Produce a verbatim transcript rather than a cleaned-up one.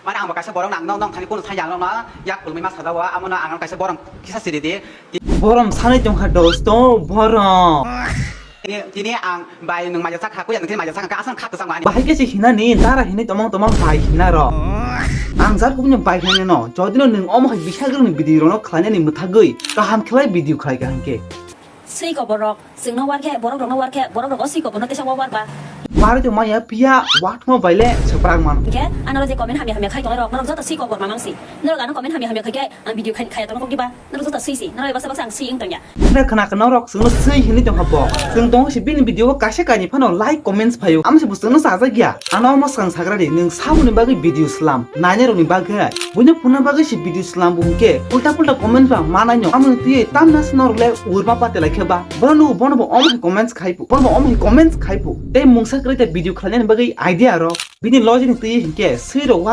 Mane ang bo kaisa borok nang nong nong thani kunu thani ang nong yak kulmai ma sajao, amo no ang kaisa borom kisa siri di. Borom sanai tongkha dosto, borom. Tini, tini ang bai nwng maja sak kha, kuya nwng tini maja sak kha, asang kha kwchang mani. Bahai khe se hinani, dara hinwi tomong tomong bai hina rok. Ang jar kubuni bai hinani no, jodi no nwng omo hai bisagwrwng ni bidi rok no khlainani mwthagwi kaham khlai video khlai ka hinkhe. Swi kobor rok. Chwngno war khe, borok rokno war khe, borok rogo swi koborno tesa wa war ba. Bari to maya piya, watmo baile, chaprak man. Hinkhe, anoro je comment hamya hamya khai tongnai rok, norok joto swi kobor mamang si. Norok ano comment hamya hamya khai khe, ang video khai, khaya tongno kok diba? Norok joto swi si, norok baksa baksa ang swi wng tongya. Khna khna khna norok, chwngno swi hinwi tongkha bo. Chwng tongo si bini video o kaisa kaini phano like, comments phaio. Amsi bo chwngno sajak ya. Ano omo swkang sagra di, nwng saboni bagwi video slam, nainai rokni bagwi hai. Buino phunna bagwi se video slam bo hwnkhe ulta pulta comment ba manai no. Amoni twi tamna se norok le urma pate lai khe ba. Bono nugo bono bo omo hai comments khai phu. Bono bo omo hai comments khai phu. Tei mungsa kwrwi ta video khlainani bagwi idea ro. Bini logic ni twi hwnkhe swi rok wa